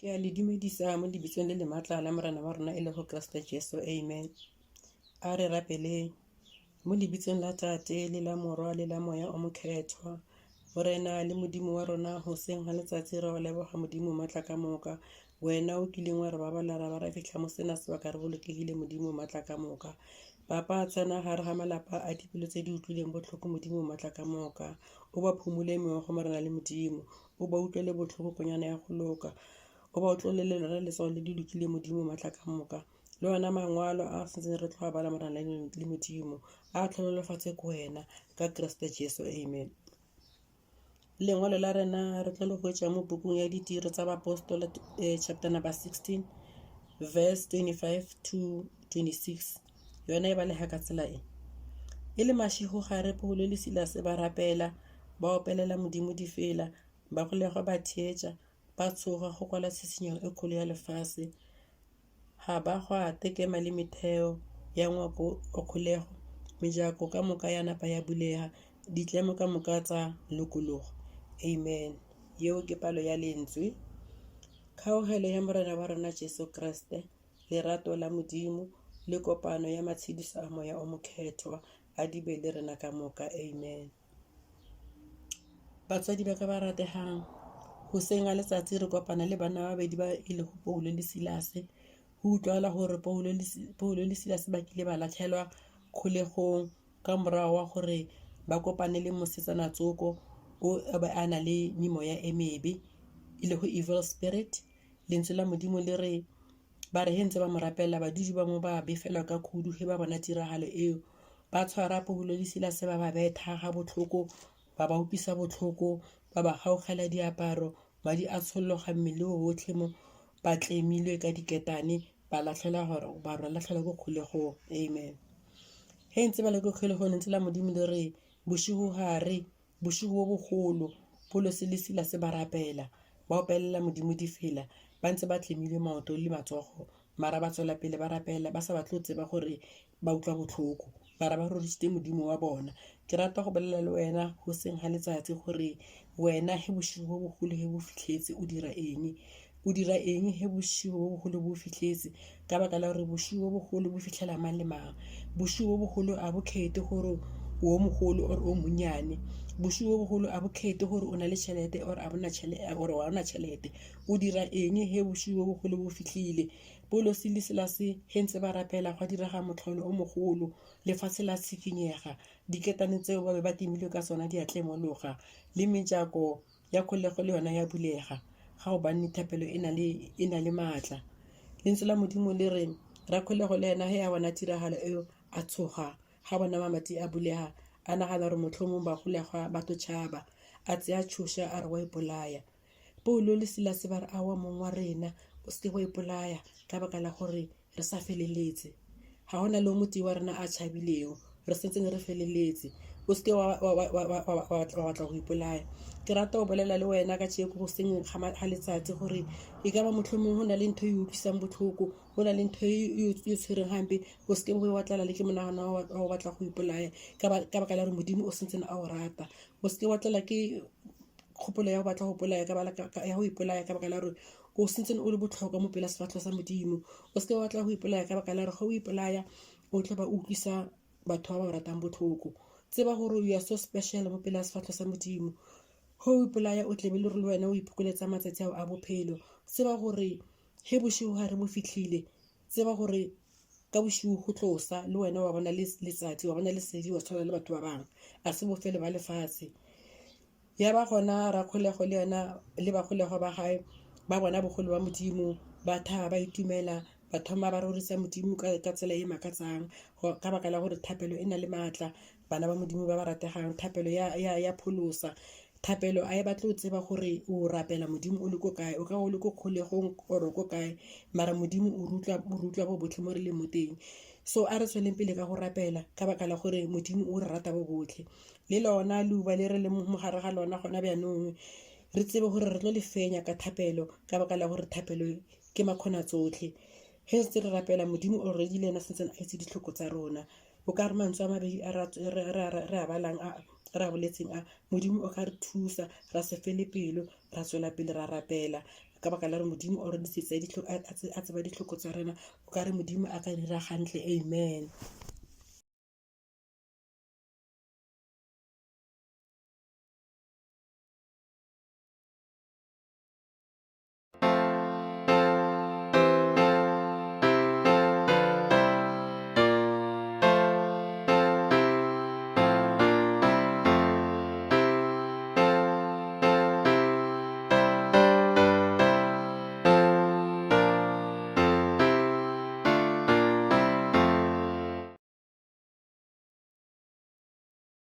Ke a le dumedisa mo lebitsong le le matla la Morena wa rona e lego Kriste Jesu. Amen. A re rapeleng. Mo lebitsong la Tate le la Morwa le la Moya o Mokgethwa. Morena le Modimo wa rona, hoseng ga letsatsi re go leboga Modimo matla ka moka. Wena o kileng wa re babala ra ba ra fihla mo sena sebaka re bolokegile Modimo matla ka moka. Papa tsena gare ga malapa a dipelo tse di utlwileng bohloko Modimo matla ka moka. O ba phumule meokgo Morena le Modimo. O ba utlwele bohloko konyana ya go loka. O ba otlolele lona letsogo le di lokile Modimo matla ka moka. Le ona mangwalo a sentseng re tlo a bala Morena le Modimo a tlhonolofatse ko wena ka Kriste Jesu. Amen. Lengwalo la rena re tlo le hwetša mo pukung ya Ditiro tsa Baapostola chapter number 16 verse 25 to 26. Yona e balega ka tsela e. E le mašego-gare Paulo le Silase ba rapela, ba opelela Modimo difela, bagolegwa ba theetša, ba tsoga go kwala tshišinyego e kgolo ya lefase. Ga ba gwa tekema le metheo ya ngwako wa kgolego, mejako ka moka ya napa ya bulega, ditlemo ka moka tsa lokologa. Amen. Yeo ke palo ya lentswe. Kgaogelo ya Morena wa rena Jesu Kriste, lerato la Modimo, le kopano ya matshediso a Moya o Mokgethwa a di be le rena ka moka. Amen. Batswadi ba ka ba rategang, goseng ga letsatsi re kopana le banna ba babedi ba e lego Paulo le Silase. Go utlwala gore Paulo le Silase ba kile ba latlhelwa kgolegong ka morago wa gore ba kopane le mosetsana tsoko o be a na le memoya e mebe e lego evil spirit. Lentswe la Modimo le re Ba re ge ntse ba mo rapela, badudi ba mo ba befelwa ka kudu ge ba bona tiragalo eo. Ba tshwara Paulo le Silase ba ba betha gabohloko, ba ba utlwisa bohloko, ba ba gaogela diaparo, madi a tshologa mmele otlhe mo ba tlemilwe ka diketane, ba lahlelwa gore ba ba lahlelwa ko kgolegong. Amen. Ge ntse ba le ko kgolegong, lentswe la Modimo le re bošego gare Bošego bo bogolo, Paulose le Silase ba rapela, ba opelela Modimo difela, ba ntse ba tlemilwe maoto le matsogo, mara ba tswela pele ba rapela, ba sa batle go tseba gore ba utlwa bohloko, mara ba rorišitše Modimo wa bona. Ke rata go bolela le wena goseng ga letsatsi gore wena ge bošego bo bogolo ge bo fihletse o dira eng? O dira eng ge bošego bo bogolo bo fihletse? Ka baka la gore bošego bo bogolo bo fihlela mang le mang. Bošego bo bogolo a bo kgethe gore o mogolo or o monnyane. Bošego bo bogolo a bo kgethe gore o na le tšhelete or a bona or ga o na tšhelete. O dira eng ge bošego bo bogolo bo fihlile? Paulose le Silase ge ntse ba rapela gwa direga mohlolo o mogolo, lefatshe la tshikinyega, diketane tseo ba be ba timilwe ka tsona di a tlemologa, le mejako ya kgolego le yona ya bulega, ga gobane thapelo e na le, e na le maatla. Lentswe la Modimo le re, rakgolego le yena ge a bona tiragalo eo a tshoga, ga bona mamati a bulega, a nagana gore mohlomong bagolegwa ba tlo tšhaba, a tsea tšhoša a re wa ipolaya. Paulo le Silase ba re, Aowa mong wa rena, o se ke wa ipolaya ka baka la gore re sa feleletse. Ga gona le o motee wa rena a tšhabilego, re sentsene re feleletse. O se ke wa batla go ipolaya. Ke rata go bolela le wena ka tšeko goseng ga letsatsi gore e ka ba mohlomong go na le ntho e utlwisang bohloko, go na le ntho e e tshwereng gampe, o se ke wa tlala le ke monagano wa go batla go ipolaya ka baka la gore Modimo o sentsene a o rata. O se ke wa tlala ke kgopolo ya go batla go bolaya ya go ipolaya ka baka la gore o sentsene o le botlhokwa mo pela sefatlho sa Modimo. O seke wa batla go ipolaya ka baka la gore ge o ipolaya o tlo ba o utlwisa batho ba ba ratang botlhoko. Tseba gore you are so special mo pela sefatlho sa Modimo. Ge o ipolaya o tlebe le gore le wena o iphokoletsa matsatsi ao a bophelo. Tseba gore ge bošego gare bo fihlile, tseba gore ka bošego go tlo sa le wena wa bona le letsatsi, wa bona lesedi wa tshwana le batho ba bangwe. A se bofelo ba lefatshe. Ya ba gona rakgolego le yena le bagolegwa ba gae ba bona bogolo ba Modimo, ba thaba ba itumela, ba thoma ba rorisa Modimo ka, ka tsela e makatsang, ka baka la gore thapelo e na le maatla. Bana ba Modimo ba ba rategang, thapelo ya, ya, ya pholosa. Thapelo a e batle go tseba gore o rapela Modimo o le ko kae, o ka o le ko kgolegong or ko kae, mara Modimo o re utlwa, o re utlwa bo botlhe mo re leng mo teng. So a re tsweleng pele ka go rapela ka baka la gore Modimo o re rata bo botlhe. Le lona leuba le re leng mo gare ga lona gona bjanong, re tsebe gore re tlo le fenya ka thapelo, ka baka la gore thapelo ke makgona tsotlhe. Ge ntse re rapela Modimo already le yena sentsene a itse ditlhoko tsa rona. O ka re mantswe a mabedi a re a balang a re a boletseng a, Modimo o ka re thusa ra se fele pelo, ra tswela pele ra rapela. Ka baka la gore Modimo already setse a tseba dihloko tsa rena, o ka re Modimo a ka dira gantle. Amen.